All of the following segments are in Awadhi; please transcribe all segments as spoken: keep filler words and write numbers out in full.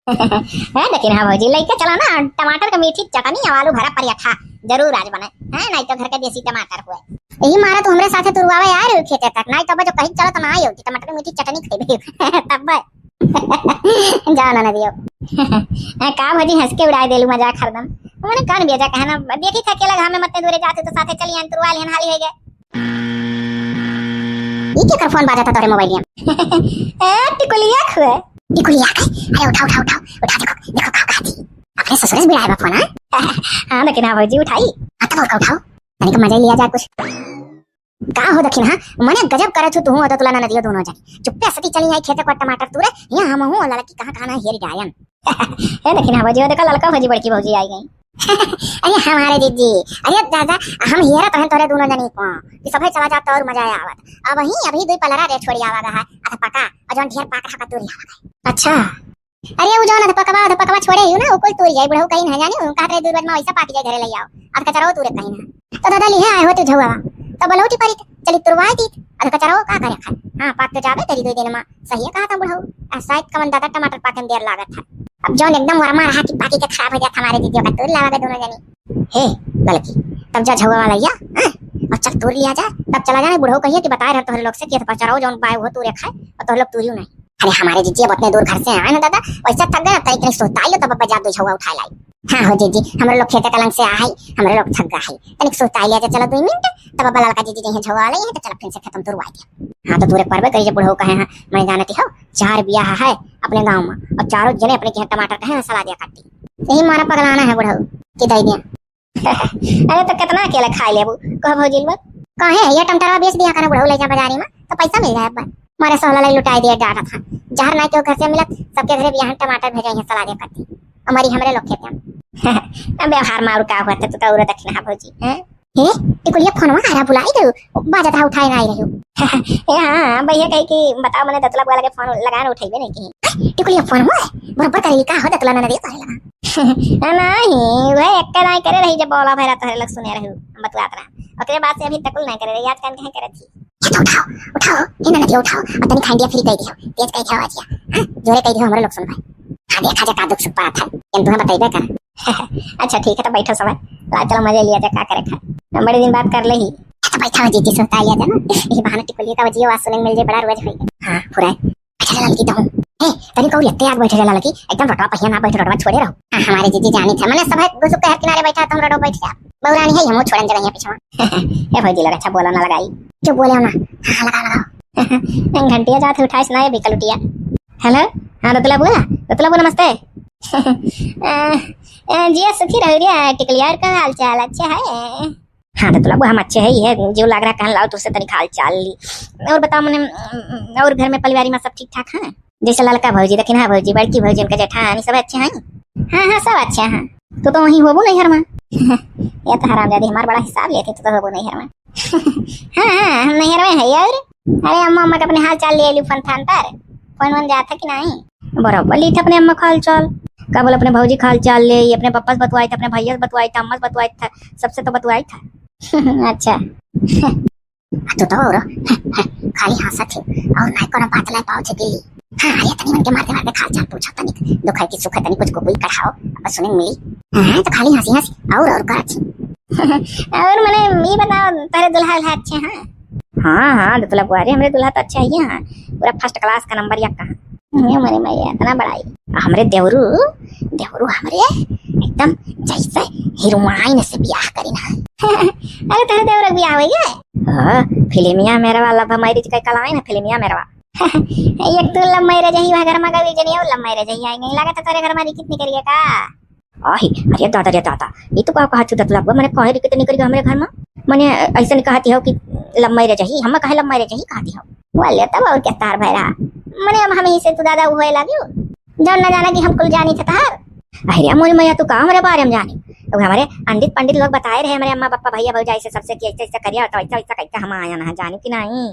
है, लेकिन हाँ भौजी, लइके चला ना, टमाटर के मीठी चटनी और आलू भरा पराठा जरूर आज बने, है, नाहीं तो घर के देसी टमाटर हुए। यही मारा तू हमरे साथे तुरवावे आए रहे खेते तक, नाहीं तो अब जो कहीं चलो तो ना आई होती, टमाटर के मीठी चटनी खइबे। तब जाओ ना, ना दियो। हाँ, का भौजी, हँस के उड़ाए देलू मजाक हरदम। मने कौन बेजा कहे ना, देखी था अकेला घाम में मत्ते दूरे जाते तो साथे चली आन, तुरवा लिहन, हाली होइ गए। ई केकर फोन बाजत है तोरे मोबाइलिया में? ए, टिकुलिया खुए। टिकुलिया के? अरे उठा, उठा, उठा, उठा, देखो, देखो का कहती। अपने ससुरे से भिड़ाए बा फोन, हाँ? हाँ, लेकिन हाँ भौजी, उठाई। हाँ, तब और का उठाओ? तनिक मजा लिया जाए कुछ। का हो दखिनहा, मने गजब करत हो तुहूँ और दतुला ननदियो दोनों जनी। चुप्पे सती चली आई खेते को टमाटर तूरे, यहाँ हम हूँ ललकी कहाँ कहाँ ना हेर जायन। हे दखिनहा भौजी, वो देखो ललका भौजी, बड़की भौजी आई गई। अरे हमारे जीजी, अरे दादा, हम हेरत रहन तोरे दोनों जनी को कि सभे चला जात और मजा आवत। अब ही अभी दुई पलरा रे छोड़ी आवा गा है, अधपका, और जौन ढेर पाक रहा तूरी आवा गा। अच्छा। अरे उ जौन अधपकवा, अधपकवा छोड़े ही ना, उ कुल तूरी जाई, बुढ़ऊ कहीं ना जाने, उनका हाथ रे दूर बदमा वैसा पाकी जाए घरे ले आओ। अधकचरवा तूरे कहीं ना। तो दादा लिहे आए होते झौवा, तो बलौटी परी, चली तुरवाई दी। अधकचरवा का करे खाए? हाँ, पाक तो जाबे तेरी दो दिन में। सही है कहा था बुढ़ऊ। आ, शायद कमन दादा टमाटर पाके में देर लागत है। अब जौन एकदम वरमा रहा कि पाकी के खराब हो जात हमारे दीदी का तूर लावा के दोनों जनी। हे ललकी, तब जा झौवा वाला या, हाँ? और चल तूर लिया जा, तब चला जाना बुढ़ऊ कहिए कि बताए रहे तोहरे लोग से कि अधकचरवा जौन बाय वो तूरे खाए और तोहरे लोग तूरियो नहीं। अरे हमारे जीजी अब उतने दूर घर से आए ना दादा, वैसे थक गए ना, तनिक तनिक सुस्ताई लो तब अब जा दो झौवा उठा लाई। हाँ हो जीजी, हमरे लोग खेते कलंग से आए, हमरे लोग थक गए हैं, तनिक सुस्ताई लिया जा, चलो दो मिनट, तब अब ललका जीजी जइहे झौवा वाले हैं तो चलो फिर से खेतम तुरवाई दिया। हाँ तो तूरे परबे करी जब बुढ़ऊ कहे हैं, मैं जानती हो चार बियाह है अपने गाँव में और चारों जने अपने के टमाटर कहे हैं सलादिया काटी। यही मारा पगलाना है बुढ़ऊ कि दे दिया। अरे तो कितना अकेले खाई लेबू, कह भौजी लोग। कहे ये टमाटरवा बेच दिया करा बुढ़ऊ ले जा बाजारी में तो पैसा मिल जाए। अब मारे सोहला लाई लुटाई दिए डाटा था, जहर ना केहू घर से मिलत, सबके घरे बियाहन टमाटर भेजे हैं सलादे करती। हमारी हमरे लोग खेते हैं। अब व्यवहार में और का हुआ था, तू तो और दखिनहा भौजी, हैं? हे, टिकुलिया फोनवा आरा बुलाई दो, बाजत रहा उठाए ना आई रही। ए हाँ, भैया कही कि बताओ मने दतुला बुआ लगे फोन लगाए ना उठाइबे नहीं कहीं। टिकुलिया फोनवा है, बरोबर करेली का हो दतुला ना दे करे लगा। नहीं, वह एक का दाई करे रही जब बोला भैरा तोहरे लोग सुने रहू, हम बतुआत रहा। ओकरे बाद से अभी तक नहीं करे रही, आज कान कहीं करे थी। ये तो उठाओ, उठाओ, ये ना नदिया उठाओ, और तनी खांडिया फ्री कह दियो, तेज कह दियो आजिया, हाँ, जोरे कह दियो हमरे लोग सुन भाई। हाँ, देखा जा का दुख सुख पात है, हम तुम्हें बताइबे कर। अच्छा ठीक है, तो बैठो सब, ला चलो मजे लिया जा, का करे खा, हम बड़े दिन बात कर ले ही। तो बैठा हो जीजी, सुस्ता लिया जा ना, ये बहाना टिकुलिया का वजियो आवाज सुने मिल जाए, बड़ा रोज होई। हाँ, पूरा है। अच्छा ललकी तो हूँ। ए, तनी कौरी अत्ते आग बैठे ललकी, एकदम रोडवा पहिया ना बैठे, रोडवा छोड़े रहो। हाँ, हमारे जीजी जानी था, मने सब है गुसुक के हर किनारे बैठा, तुम रोडवा बैठ जा। बहुरानी है, हमो छोड़न जगह यहाँ पीछे। ए भौजी लोग, अच्छा बोलो ना लगाई। जो बोले हो ना, हाँ, लगाओ, लगाओ। घंटिया जात है, उठाइस ना ये बिकलुटिया। हेलो, हाँ, दतुला बुआ, दतुला बुआ, नमस्ते। अ, अ, जिया सुखी रहो रे, टिकलिया, और का हाल चाल? अच्छा है? हाँ, दतुला बुआ, हम अच्छे है, ये जो लाग रहा कहन लाओ, तुझसे तनिक हाल चाल ली। और बताओ मने, और घर में परिवारी में सब ठीक ठाक है? जैसे ललका भौजी, दखिनहा भौजी, बड़की भौजी, उनका जेठानी, सब अच्छे हैं? हाँ, हाँ, सब अच्छे हैं। तो, तो वहीं होबू नैहर में? ये तो हरामजादी हमार बड़ा हिसाब लेते, तो, तो होबू नैहर में। हाँ, हाँ, हम नैहर में है यार। अरे अम्मा, अम्मा के अपने हाल चाल ले लू फोन फान पर। फोन वोन जात है कि नहीं? बराबर लीत अपने अम्मा का हाल चाल। का बोल, अपने भौजी का हाल चाल ले, अपने पप्पा से बतवाई था, अपने भैया से बतवाई था, अम्मा से बतवाई था, सबसे तो बतवाई था। अच्छा। आ तू तो और खाली हंसत है और ना कोनो बात ला पाओ छे दिल्ली। हाँ, अरे तनी मन के मारते मारते हाल चाल पूछो तनिक, दुख है कि सुख है तनिक कुछ को कोई कढ़ाओ, अब सुने मिली। हाँ, तो खाली हंसी हंसी और और करत है। और मने ये बताओ, तोरे दुल्हा उल्हा अच्छे हैं? हाँ, हाँ, दतुला बुआ रे, हमरे दुल्हा तो अच्छा ही है, पूरा फर्स्ट क्लास का नंबर एक का है। ये मरे मैया, इतना बड़ाई। आ हमरे देवरू, देवरू हमरे एकदम जैसे हीरोइन से बियाह करीन है। अरे तोरे देवरू के बियाह होई गए? हाँ, फिल्मिया मेरवा, love marriage का कलाइन है, फिल्मिया मेरवा। एक तो love marriage ही, वह घर में गई जनी और love marriage ही आई नहीं, लगा तो तोरे घर में रिकित निकल गया का? आही, अरे दादा रे दादा, ये तो का कहा छुदत लगवा, मने कहे रिकित निकल गया हमरे घर में। मने ऐसे नहीं कहती हो कि love marriage ही, हम कहे love marriage ही कहती हो। बोले तब और क्या तार भैरा। मने अब हम ही से तो दादा हुए लगी। जौन न जाना कि हम कुल जानी थे तहार। अरे मोरी मैया, तू का हमरे बारे में जानी? अब हमरे अंडित पंडित लोग बताए रहे, हमरे अम्मा, पापा, भैया, भौजाई से सबसे कि ऐसे, ऐसे करिया, तो ऐसा, ऐसा, कैसे हम आया ना जानी कि नहीं?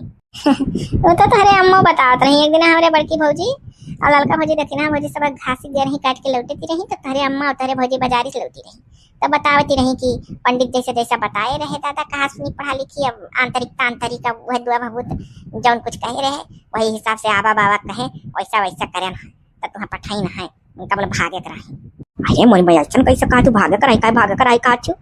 वो तो तोहरे अम्मा बतावत रही, एक दिन हमरे बड़की भौजी और ललका भौजी, दखिना भौजी सब घासी दे रही, काट के लौटती रही, तो तोहरे अम्मा और तोहरे भौजी बाजारी से लौटी रही, तब बतावती रही कि पंडित जैसे जैसा बताए रहे दादा, कहा सुनी पढ़ा लिखी, अब आंतरिक तांतरिक, अब वह दुआ भभूत जौन कुछ कहे रहे, वही हिसाब से आबा बाबा कहे, वैसा वैसा करे ना, तो तुम्हें पठाई ना है। उनका बोले भागे के रही। अरे मोरी मैया, अइसन कैसे कहा तू भागे के रही, काहे भागे के रही कहा तू?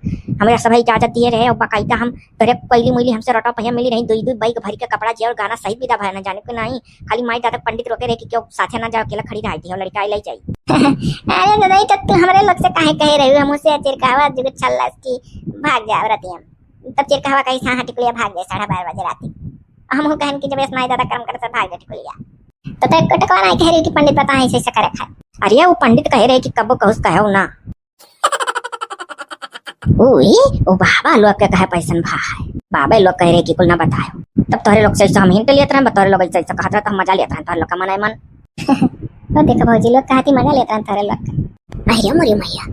हमरा सब इजाजत दिए रहे और बाकायदा हम तोरे कोइली मोइली हमसे रोटा पहिया मिली रही, दुई दुई बैग भरी के कपड़ा जे और गहना सहित विदा भया, ना जाने को नहीं। खाली माई दादा पंडित रोके रहे कि क्यों साथे ना जाओ, अकेला खड़ी रही थी, लड़का आई लाई जाई। अरे दादा, ई तो तू हमरे लोग से काहे कहे रही, हमसे अचिर कहवा जुग छल्लस की भाग जाओ रतिया। तब चिर कहवा कही हाँ टिकुलिया भाग जाए साढ़े बारह बजे राती। हम कहन कि जब ऐसा माई दादा कर्म करे तो भाग जाए टिकुलिया। तो ते टकवा नहीं कह रही कि पंडित बताए ऐसे ऐसे करे खाए। अरे वो पंडित कहे रहे कि कबो कहूस कहो ना। ओए, ओ बाबा लोग के कहे पैसन भा है। बाबे लोग कहे रहे कि कुल ना बतायो। तब तोहरे लोग से ऐसे हम हिंट लेत रहन, तोहरे लोग ऐसे ऐसे कहत रहन, तो हम मजा लेत रहन, तोहरे लोग का मन है मन। तो देखो भौजी लोग कहती मजा लेत रहन तोहरे लोग का। अरे मोरी मैया,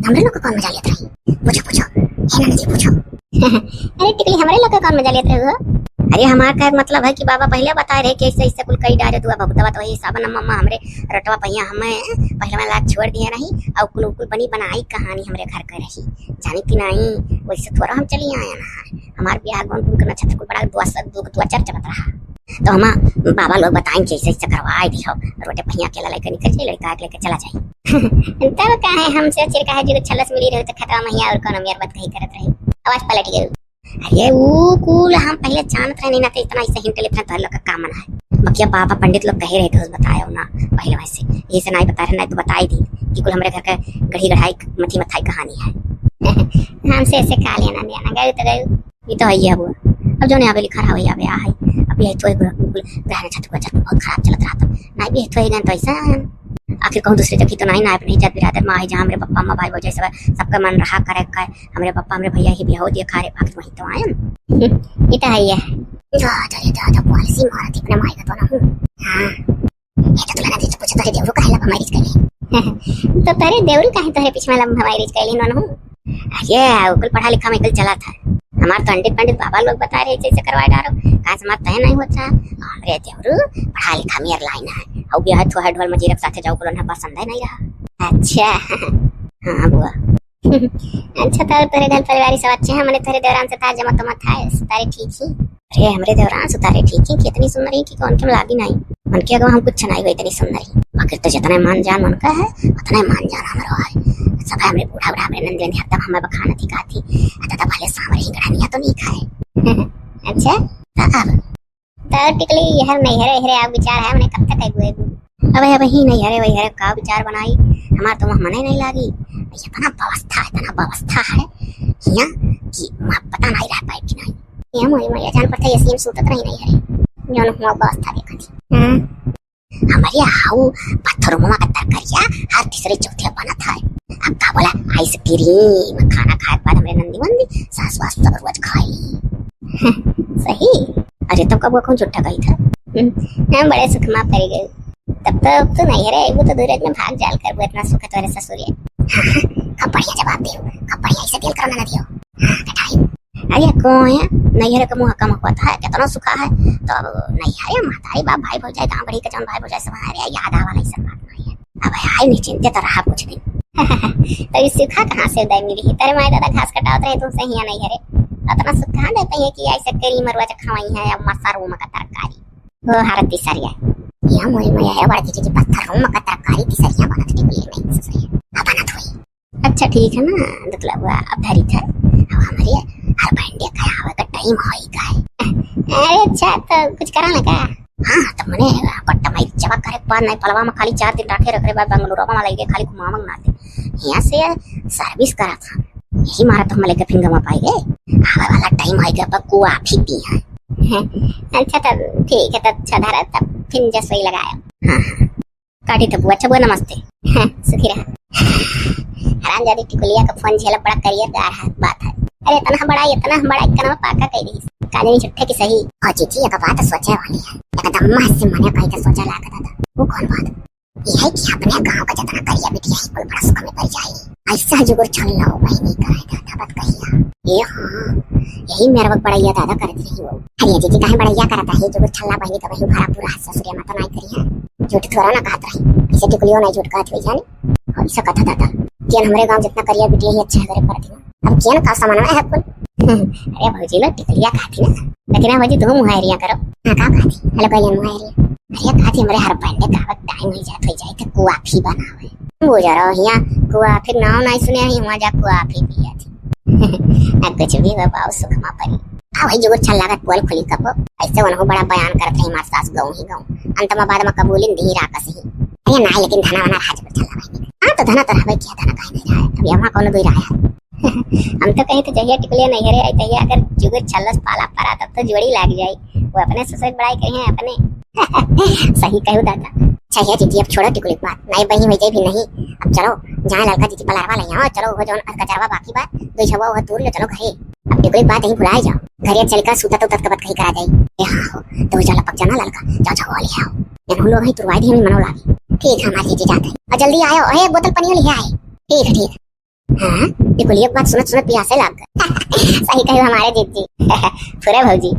हमरे लोग का कौन मजा लेत रही? पूछो, पूछो, हे नंदी, पूछो। अरे टिकली, हमरे लोग का कौन मजा लेत रहे हो? अरे हमार कहे के मतलब है कि बाबा पहले बताए रहे कि ऐसे ऐसे कुल कई डारे दुआ भभुतवा, तो वही हिसाब न मम्मा हमरे रटवा पहिया हमें पहले वाला लाग छोड़ दिया रही और कुल कुल बनी बनाई कहानी हमरे घर के रही, जानी कि नहीं? वैसे थोड़ा हम चली आए ना, हमार ब्याह गौन कुल के नक्षत्र कुल बड़ा दुआ स-, दु-, दुआ चार चलत रहा। तो हम बाबा लोग बताएं कि ऐसे ऐसे करवाए दियो, रोटे पहिया अकेला लेके निकल जाए, लड़का के लेके चला जाए। तब काहे हमसे चिर काहे जो छलस मिली रहे तो खतवा महिया और कौन मेर बात कही करत रही। आवाज पलट गई। अरे वो कुल हम पहले जानत रहे नहीं ना, तो इतना ऐसे हिंट लेत रहे तोहरे लोग का का मन है। बकिया बाबा पंडित लोग कहे रहे थे, उस बतायो ना पहले वैसे, यही से नहीं बता रहे, नहीं तो बताई दी कि कुल हमरे घर का गढ़ी गढ़ाई मथी मथाई कहानी है। हमसे ऐसे का लेना देना, गए तो गए, ये तो है ही है वो। अब जो नहीं आवे लिखा रहा वही आवे आ है। अब यही तो एक बिल्कुल गहना छत को छत बहुत खराब चलत रहा था, नहीं भी तो ही गन तो ऐसा है। आखिर कहूँ दूसरे जगह तो नहीं ना, अपने जात बिरादर में आई जहाँ हमरे पप्पा अम्मा भाई भौजाई सब सबका मन रहा करे का, हमरे पप्पा, हमरे भैया ही बियाह दिया खा रे, आखिर वहीं तो आयन। ये तो है ही है। जा, जा रे, जा, जा, पॉलिसी मारत अपने माई का तो ना हूँ। हाँ। ये तो तुला ना दे, तो पूछो, तोरे देवरू काहे ला भमाई रिच कैले? तो तोरे देवरू काहे तोरे पिछवा ला भमाई रिच कैले नोन हूँ? अरे, ओकुल पढ़ा लिखा में कल चला था। हमार तो अंडित पंडित बाबा लोग बता रहे, जैसे करवा डारो। कहाँ से हमार तय नहीं होता। हमरे देवरू पढ़ा लिखा मेर लाइन है। और बियाह थोड़ा ढोल मजीरक साथे जाओ, कुल ना पसंद है नहीं रहा। अच्छा। हाँ, बुआ। अच्छा, तो तोरे घर परिवार सब अच्छे हैं? मने तोरे देवरान से तार जमा तमा था, सुतारे ठीक ही? अरे, हमरे देवरान सुतारे ठीक ही, कितनी सुंदर ही कि कौन के लागी नहीं। उनके अगवा हम कुछ नहीं हुए, इतनी सुंदर ही। बाकी तो जितना मान जान उनका है, उतना ही मान जान हमरो है। सब है हमरे बूढ़ा बूढ़ा, हमरे नंदी नंदी हरदम हमें बखान थी कहती, "आ दादा, भले सांवरे ही गड़निया तो नहीं खाए।" अच्छा, तो अब तो टिकली, यहर नैहरे, यहरे आग विचार है, मने कब तक आइबू, आइबू? अबे, अबे ही नैहरे, वैहरे का विचार बनाई? हमार तो वहाँ मने नहीं लागी। इतना व्यवस्था है, इतना व्यवस्था है हियाँ कि वहाँ पता नहीं रह पाए कि नहीं। ये मोरी मैया जान पड़ता है, ये सीम सूतत रही नैहरे। जौन हुआ व्यवस्था देखा थी। हाँ। हमारे हाउ पत्थर मुआ का तरकारिया हर तीसरे चौथे बनत है। अब का बोला, आइसक्रीम खाना खाए के बाद हमरे नंदी वंदी सास वास सब रोज खाई। सही। अरे, तब कब कौन झूठा कही था? हम्म, हम बड़े सुख में पड़ गए। तब तो तू नहीं रे, वो तो धीरज में भाग जाल कर, वो इतना सुख है तोरे ससुरे। हाँ, हाँ, कब बढ़िया जवाब दियो, कब बढ़िया इसे दिल करो ना दियो। हाँ, कटाई। अरे, कौन है? नहीं रे, कम हुआ, कम हुआ था, कितना सुखा है। तो अब नहीं है, माता रे, बाप, भाई, भौजाई, गाँव बड़ी के जौन भाई, भौजाई सब है रे, याद आवा नहीं सब बात नहीं है। अब आई निश्चिंते तो रहा कुछ दिन। तो ये सूखा कहाँ से उदय मिली? तेरे माई दादा घास कटावत रहे तुमसे हिया नहीं हरे। अतना सुख कहाँ देते हैं कि ऐसे करी मरुआ जो खवाई है, अब मसारू मका तरकारी। ओ हर तीसरिया। या मोई मोई है बड़ा चीज पत्थर हूँ मका तरकारी तीसरिया बनत टिकुली नहीं ससुरे। अब बनत हुई। अच्छा ठीक है ना, दुतला हुआ अब धरी था। अब हमारे हर बहन देखा आवे का टाइम होई का है। अरे अच्छा, तो कुछ करा ना का? हाँ, तो मने पट्टा माई जवा करे के बाद नहीं, पलवा में खाली चार दिन राखे रख रे बा, बेंगलुरु में लेके खाली घुमावंग ना दे। यहाँ से सर्विस करा था, यही मारा तो हम लेके फिर गमा पाएंगे। आवे वाला टाइम आएगा, अब को आप ही पी है। अच्छा, तब ठीक है, तब अच्छा धरा, तब फिर जस वही लगाया। हाँ, हाँ। काटी तो बुआ, अच्छा बुआ, नमस्ते। हाँ, सुखी रहा। हरामजादी टिकुलिया का फोन झेला बड़ा करियर गा रहा बात है। अरे, इतना बड़ा, इतना बड़ा, इतना पाका कह दी। काजनी झूठे की सही। और जीजी, एक बात सोचे वाली है, एकदम मन से मने कही के सोचा लाग दादा। वो कौन बात? ये है कि अपने गांव का जितना करिया बिटिया है, कुल बड़ा सुख में पड़ जाए। ऐसा जुगुर छल लो, वही नहीं कराए दादा, बात कहिया। ये हाँ, यही मेरा वक्त बड़ैया दादा कर दी रही वो। अरे जीजी, काहे बड़ैया करता है, जुगुर छल्ला बहनी का वही भरा पूरा है, ससुरे माता नहीं करिया। झूठ थोड़ा ना कहत रही, इसे टिकुलियो नहीं झूठ कहत हुई जाने। और इसे कथा दादा, केन हमरे गांव जितना करिया बिटिया ही अच्छा है, करे पड़ती हूँ। अब केन का सामान है कुल? अरे भौजी लोग टिकुलिया खाती ना, लेकिन हाँ भौजी, तुम मुहायरिया करो। हाँ, का खाती? हेलो, कहिए मुहायरिया। अरे, का थी, हमरे हर बंदे का वक्त टाइम हो जात, हो जाए तो कुआफी बनावे। बुझा रहो, हियाँ कुआफी नाव नहीं सुने ही, वहाँ जा कुआफी पिया थी। अब कुछ भी हो, बाऊ सुख मा परी। आ वही जुगुर छल लागत पोल खुली कबो। ऐसे वनहु बड़ा बयान करत रही, मार सास गऊ ही गऊ। अंत मा बाद मा कबूलिन दी राकस ही। अरे ना, लेकिन धना वना राज पर छल लागत। हाँ, तो धना तो रहबे किया, धना काहे नहीं रहा है? अब यहाँ कौन दुई रहा है? हम तो कहीं तो जहिया टिकुलिया नहीं है रे, तहिया अगर जुगुर छल्लस पाला परा, तब तो जोड़ी लाग जाई। वो अपने ससुर बड़ाई कही है अपने। सही कहू दादा। अच्छा है जीजी, अब छोड़ो टिकुली की बात, नहीं बही हो जाए भी नहीं। अब चलो, जहाँ लड़का जीजी पलारवा ले आओ, चलो वो जौन कचरवा बाकी बा, दो छवा वो तूर लो, चलो घरे। अब टिकुली की बात यहीं भुलाए जाओ, घरे चल का सूता तो तत्कबत कहीं करा जाई। ए हाँ हो, तो चलो पक जाना लड़का, जाओ छवा ले आओ। ये हम लोग ही तुरवाई दी, हमें मनो लागी। ठीक है हमारे जीजी, जाते हैं। और जल्दी आयो, ए बोतल पनियो ले आए। ठीक है, ठीक है। हाँ, टिकुलिया की बात सुनत सुनत पियासे लाग गए। सही कहू हमारे जीजी। फुरे भौजी।